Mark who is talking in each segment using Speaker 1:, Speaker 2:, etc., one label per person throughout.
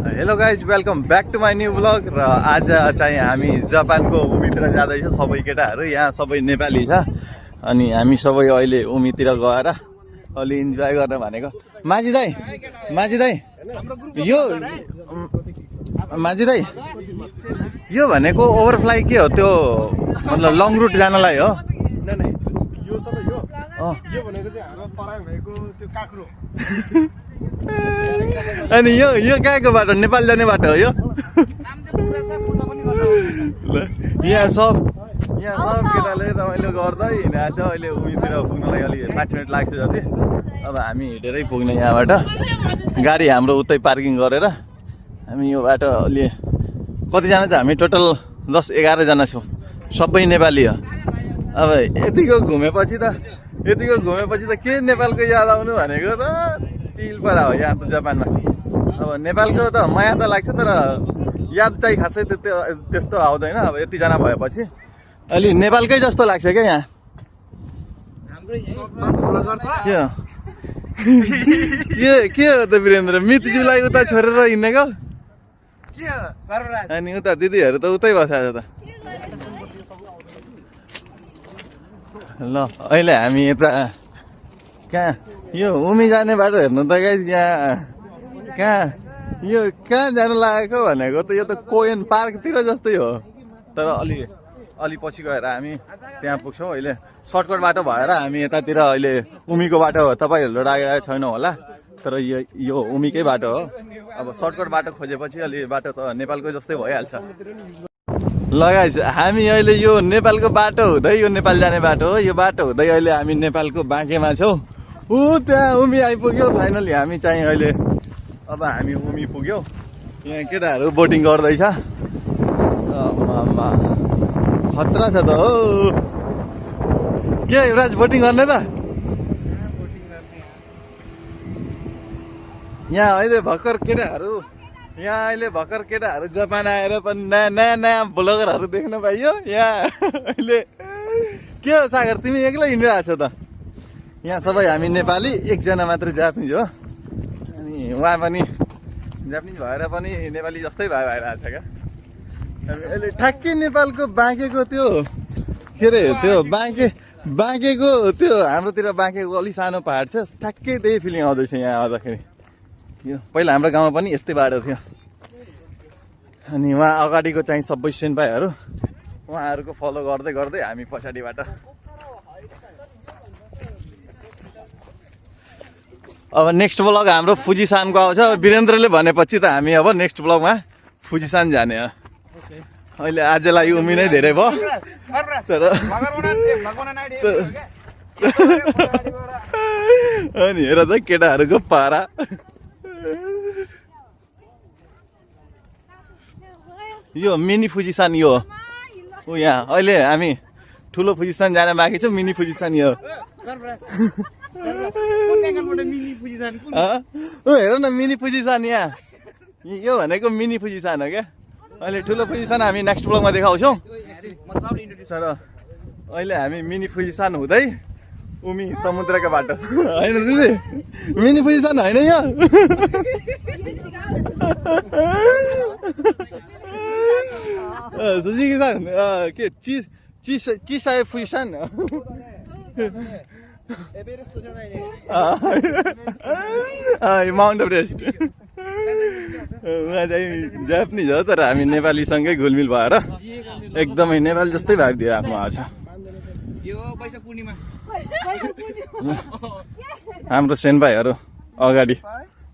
Speaker 1: Hello guys welcome back to my new blog. र आज चाहिँ हामी जापानको उमीतिर जाँदैछौँ। सबै केटाहरू यहाँ सबै नेपाली छ अनि हामी सबै अहिले उमीतिर गएर अलि इन्जोय गर्न भनेको। माझी दाई यो माझी दाई यो भनेको ओभरफ्लाइ के हो? त्यो मतलब लङ रुट जानलाई हो?
Speaker 2: यो छ त यो भनेको चाहिँ हाम्रो तराई भएको त्यो काँक्रो।
Speaker 1: अनि यो कहाँको बाटो? नेपाल जाने बाटो हो यो? यहाँ सब केटाले रमाइलो गर्दै हिँडेको छ। अहिले उमीतिर पुग्नलाई अलि 5 मिनट लाग्छ जति। अब हामी हिँडेरै पुग्ने यहाँबाट। गाडी हाम्रो उतै पार्किङ गरेर हामी यो बाटो अलि कतिजना चाहिँ हामी टोटल 10-11 जना छौँ। सबै नेपाली हो। अब यतिको घुमेपछि त के नेपालको याद आउनु भनेको त चिल परा हो यहाँ त जापानमा। अब नेपालको त माया त लाग्छ तर याद चाहिँ खासै त्यस्तो आउँदैन। अब यतिजना भएपछि अलि नेपालकै जस्तो लाग्छ क्या यहाँ। के हो त वीरेन्द्र? मितज्यूलाई उता छोडेर हिँडेको अनि उता दिदीहरू त उतै बसेको छ त। ल अहिले हामी यता कहाँ यो उमी जाने बाटो हेर्नु त गाइस। यहाँ कहाँ जानु लागेको भनेको त यो त कोयन पार्कतिर जस्तै हो तर अलि पछि गएर हामी त्यहाँ पुग्छौँ। अहिले सर्टकट बाटो भएर हामी यतातिर अहिले उमीको बाटो हो। तपाईँहरूले राखेको छैन होला तर यो उमीकै बाटो हो। अब सर्टकट बाटो खोजेपछि अलि बाटो त नेपालको जस्तै भइहाल्छ। लगाइस हामी अहिले यो नेपालको बाटो हुँदै यो नेपाल जाने बाटो हो। यो बाटो हुँदै अहिले हामी नेपालको बाँकेमा छौँ। त्यहाँ उमी आइपुग्यो फाइनली। हामी चाहिँ अहिले अब हामी उमी पुग्यौँ। यहाँ केटाहरू बोटिङ गर्दैछ। खतरा छ त हो। के युवराज बोटिङ गर्ने त? यहाँ अहिले भर्खर केटाहरू जापान आएर पनि नयाँ ब्लगरहरू देख्न पाइयो यहाँ। अहिले के हो सागर तिमी एक्लै हिँडिरहेको छौ त? यहाँ सबै हामी नेपाली, एकजना मात्र जापानिज हो। अनि उहाँ पनि जापानिज भएर पनि नेपाली जस्तै भइरहेको छ क्या। अहिले ठ्याक्कै नेपालको बाँकेको त्यो के अरे त्यो बाँकेको त्यो हाम्रोतिर बाँकेको अलि सानो पाहाड छ। ठ्याक्कै त्यही फिलिङ आउँदैछ यहाँ आउँदाखेरि। पहिला हाम्रो गाउँमा पनि यस्तै बाटो थियो। अनि उहाँ अगाडिको चाहिँ सबै सेन्पाईहरू उहाँहरूको फलो गर्दै गर्दै हामी पछाडिबाट। अब नेक्स्ट ब्लग हाम्रो फुजिसानको आउँछ। वीरेन्द्रले भनेपछि त हामी अब नेक्स्ट ब्लगमा फुजिसान जाने हो। अहिले आजलाई उमी नै धेरै भयो तर अनि हेर त केटाहरूको पारा। यो मिनी फुजिसान यो हो। यहाँ अहिले हामी ठुलो फुजिसान जान बाँकी छ। मिनी फुजिसान यो हेर न मिनी फुजिसान यहाँ। यो भनेको मिनी फुजिसान हो क्या। अहिले ठुलो फुजिसान हामी नेक्स्ट ब्लगमा देखाउँछौँ तर अहिले हामी मिनी फुजिसान हुँदै उमी समुद्रको बाटो होइन दिदी? मिनी फुजिसान होइन यो? सुजिकिसान के चिसाए फुजिसान माउन्ट एभरेस्ट। उहाँ चाहिँ जापानिज हो तर हामी नेपालीसँगै घुलमिल भएर एकदमै नेपाल जस्तै भाग दिइराख्नु भएको छ। हाम्रो सेनभाइहरू अगाडि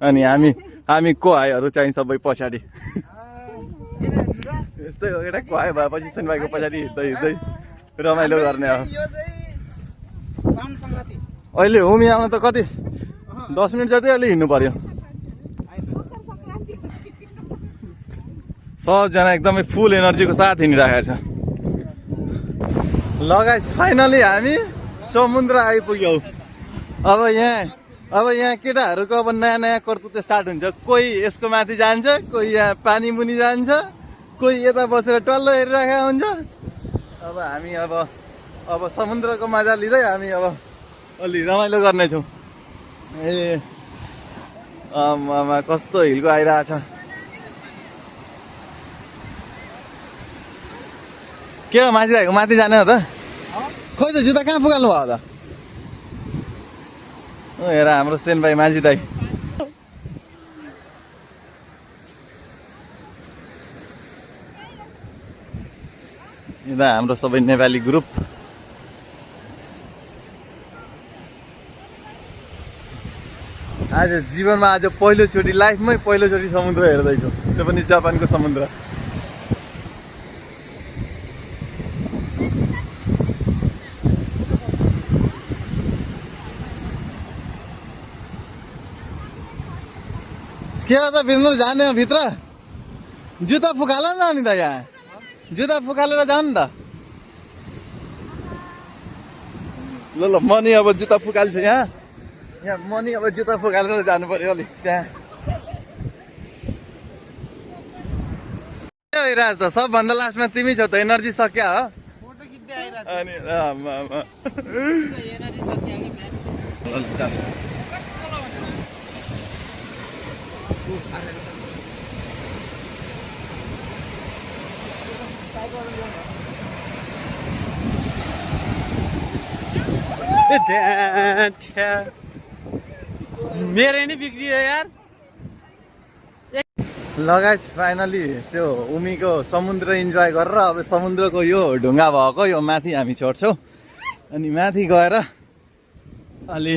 Speaker 1: अनि हामी कोहाईहरू चाहिँ सबै पछाडि। यस्तै हो केटा, कोहाई भएपछि सेनभाइको पछाडि हिँड्दै रमाइलो गर्ने हो। अहिले उमी आउनु त कति 10 मिनट जति अलि हिँड्नु पर्यो। सबजना एकदमै फुल एनर्जीको साथ हिँडिरहेको छ। लगाइस फाइनली हामी समुद्र आइपुग्यौँ। अब यहाँ केटाहरूको अब नयाँ कर्तुत्व स्टार्ट हुन्छ। कोही यसको माथि जान्छ, कोही यहाँ पानी मुनि जान्छ, कोही यता बसेर टल्लो हेरिरहेको हुन्छ। अब हामी अब समुद्रको मजा लिँदै हामी अब अलि रमाइलो गर्नेछौँ। ए आमा कस्तो हिलको आइरहेछ। के हो माथि राखेको माथि जाने हो त खोइ त जुत्ता कहाँ पुगाल्नु भयो त हेर हाम्रो सेन भाइ माझी दाई यता हाम्रो सबै नेपाली ग्रुप आज जीवनमा आज पहिलोचोटि लाइफमै पहिलोचोटि समुद्र हेर्दैछु त्यो पनि जापानको समुद्र के हो त भित्र जाने हो भित्र जुत्ता फुकाल न अनि त यहाँ जुत्ता फुकालेर जाऊ नि त ल ल म नि अब जुत्ता फुकाल्छु यहाँ म नि अब जुत्ता फुकालेर जानु पर्यो अलिक त्यहाँ के भइरहेछ त सबभन्दा लास्टमा तिमी छौ त एनर्जी सक्या हो अनि
Speaker 3: मेरो नि बिग्रियो यार
Speaker 1: लगायत फाइनली त्यो उमीको समुद्र इन्जोय गरेर अब समुद्रको यो ढुङ्गा भएको यो माथि हामी चढ्छौँ अनि माथि गएर अलि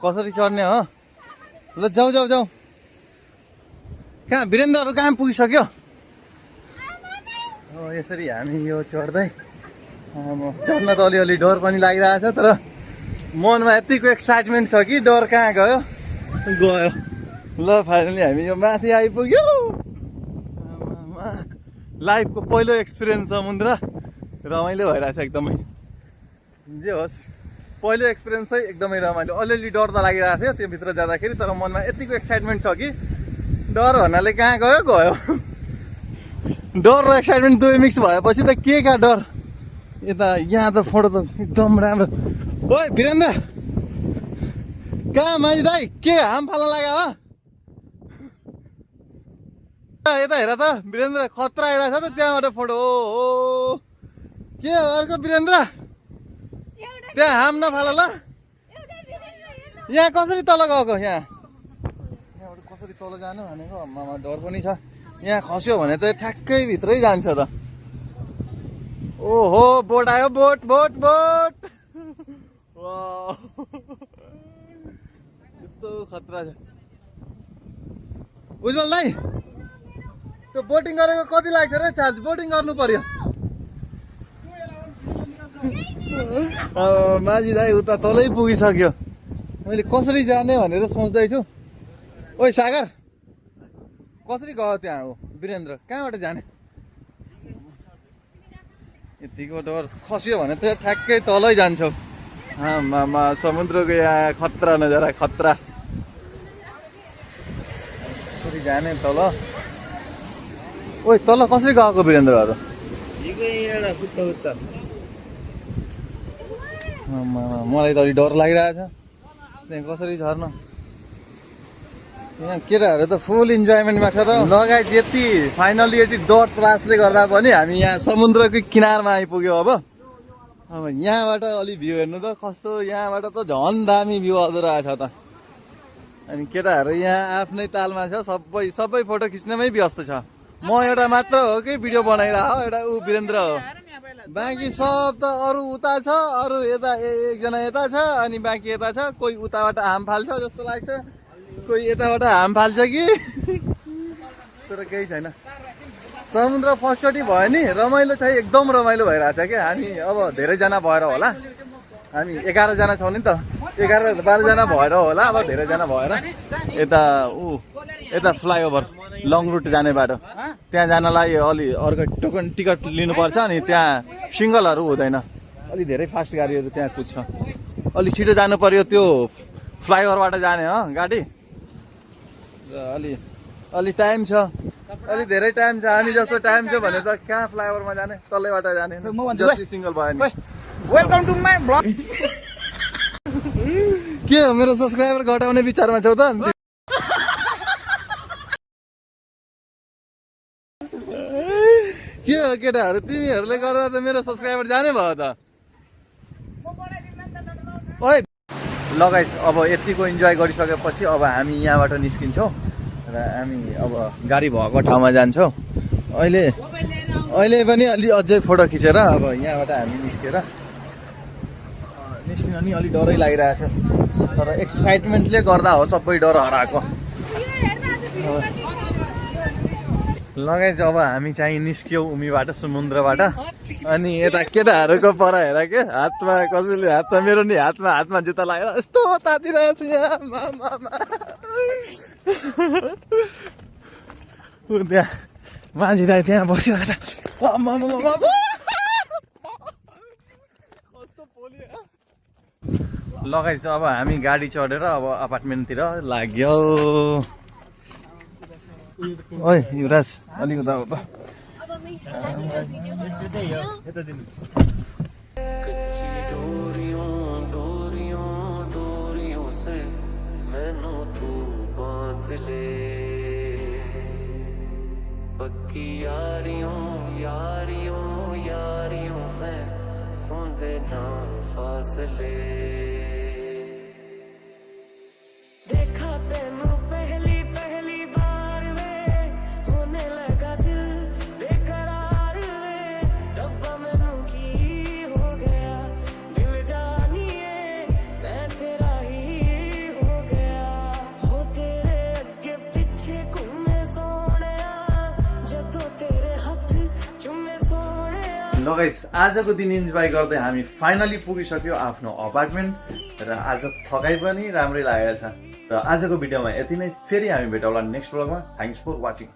Speaker 1: कसरी चढ्ने हो ल जाऊ जाऊ जाऊ कहाँ वीरेन्द्रहरू कहाँ पुगिसक्यो हो यसरी हामी यो चढ्दै चढ्न त अलिअलि डर पनि लागिरहेछ तर मनमा यतिको एक्साइटमेन्ट छ कि डर कहाँ गयो गयो ल फाइनली हामी यो माथि आइपुग्यो लाइफको पहिलो एक्सपिरियन्स समुद्र रमाइलो भइरहेछ एकदमै जे होस् पहिलो एक्सपिरियन्स चाहिँ एकदमै रमाइलो अलिअलि डर त लागिरहेको थियो त्योभित्र जाँदाखेरि तर मनमा यतिको एक्साइटमेन्ट छ कि डर भन्नाले कहाँ गयो गयो डर र एक्साइटमेन्ट दुवै मिक्स भएपछि त के कहाँ डर यता यहाँ त फोटो त एकदम राम्रो ओइ वीरेन्द्र कहाँ माझी दाई के हाम फाल्न लाग्यो हो यता हेर त वीरेन्द्र खतरा आइरहेछ त त्यहाँबाट फोटो हो के हो अर्को वीरेन्द्र त्यहाँ हाम नफाल ल यहाँ कसरी तल गएको यहाँबाट कसरी तल जानु भनेको आमामा डर पनि छ यहाँ खस्यो भने त ठ्याक्कै भित्रै जान्छ त ओहो बोट आयो बोट बोट बोट यस्तो खतरा छ उज्जवल दाइ त्यो बोटिङ गरेको कति लाग्छ र चार्ज बोटिङ गर्नु पर्यो माझी दाइ उता तलै पुगिसक्यो मैले कसरी जाने भनेर सोच्दैछु ओइ सागर कसरी गयो त्यहाँ हो वीरेन्द्र कहाँबाट जाने यतिको डर खस्यो भने त ठ्याक्कै तलै जान्छौ आमामा समुद्रको यहाँ खतरा नजारा खतरा कसरी जाने तल ओइ तल कसरी गएको वीरेन्द्रहरू मलाई त अलि डर लागिरहेछ त्यहाँ कसरी झर्न यहाँ केटाहरू त फुल इन्जोयमेन्टमा छ त लगायत यति फाइनली यति डर त्रासले गर्दा पनि हामी यहाँ समुद्रकै किनारमा आइपुग्यो अब यहाँबाट अलि भ्यू हेर्नु त कस्तो यहाँबाट त झन् दामी भ्यू आउँदो रहेछ त अनि केटाहरू यहाँ आफ्नै तालमा छ सबै फोटो खिच्नमै व्यस्त छ म एउटा मात्र हो कि भिडियो बनाइरहेको एउटा ऊ वीरेन्द्र हो बाँकी सब त अरू उता छ अरू यता एकजना यता छ अनि बाँकी यता छ कोही उताबाट हाम फाल्छ जस्तो लाग्छ कोही यताबाट हाम फाल्छ कि तर केही छैन समुद्र फर्स्टचोटि भयो नि रमाइलो चाहिँ एकदम रमाइलो भइरहेको छ क्या हामी अब धेरैजना भएर होला हामी 11 जना छौँ नि त 11-12 जना भएर होला अब धेरैजना भएर यता फ्लाइओभर लङ रुट जाने बाटो त्यहाँ जानलाई अलि अर्को टोकन टिकट लिनुपर्छ अनि त्यहाँ सिङ्गलहरू हुँदैन अलि धेरै फास्ट गाडीहरू त्यहाँ कुद्छ अलि छिटो जानु पर्यो त्यो फ्लाइओभरबाट जाने हो गाडी अलि टाइम छ अलि धेरै टाइम छ हामी जस्तो टाइम छ भने त कहाँ फ्लाइओभरमा जाने तलैबाट जाने जति सिङ्गल भयो नि
Speaker 3: वेलकम टु माई ब्लग
Speaker 1: के हो मेरो सब्सक्राइबर घटाउने विचारमा छौ त के हो केटाहरू तिमीहरूले गर्दा त मेरो सब्सक्राइबर जाने भयो त ओइ ल गाइस अब यतिको इन्जोय गरिसकेपछि अब हामी यहाँबाट निस्किन्छौँ र हामी अब गाडी भएको ठाउँमा जान्छौँ अहिले पनि अलि अझै फोटो खिचेर अब यहाँबाट हामी निस्किन नि अलिक डरै लागिरहेछ तर एक्साइटमेन्टले गर्दा हो सबै डर हराएको लगाइज अब हामी चाहिँ निस्क्यौँ उमीबाट समुद्रबाट अनि यता केटाहरूको पर हेर के हातमा कसैले हातमा मेरो नि हातमा जुत्ता लगाएर यस्तो तातिरहेको छु यहाँ त्यहाँ माझी दाइ त्यहाँ बसिरहेको छ लगाइछ अब हामी गाडी चढेर अब अपार्टमेन्टतिर लाग्यो ओइ युवराज अलिक उता त
Speaker 4: पक्की यारियों में होंदे ना फासले देखा तेनू पहली बार वे होने लगा दिल बेकरार वे रब्बा मैनू की हो गया दिल जानिए मैं तेरा ही हो गया हो तेरे अगे पीछे घूमे सोने जदों तेरे हाथ चुमे सोने
Speaker 1: ल गाइस आजको दिन इन्जोय गर्दै हामी फाइनली पुगिसक्यो आफ्नो अपार्टमेन्ट र आज थकाइ पनि राम्रै लागेको छ र आजको भिडियोमा यति नै फेरि हामी भेटौँला नेक्स्ट ब्लगमा थ्याङ्क्स फर वाचिङ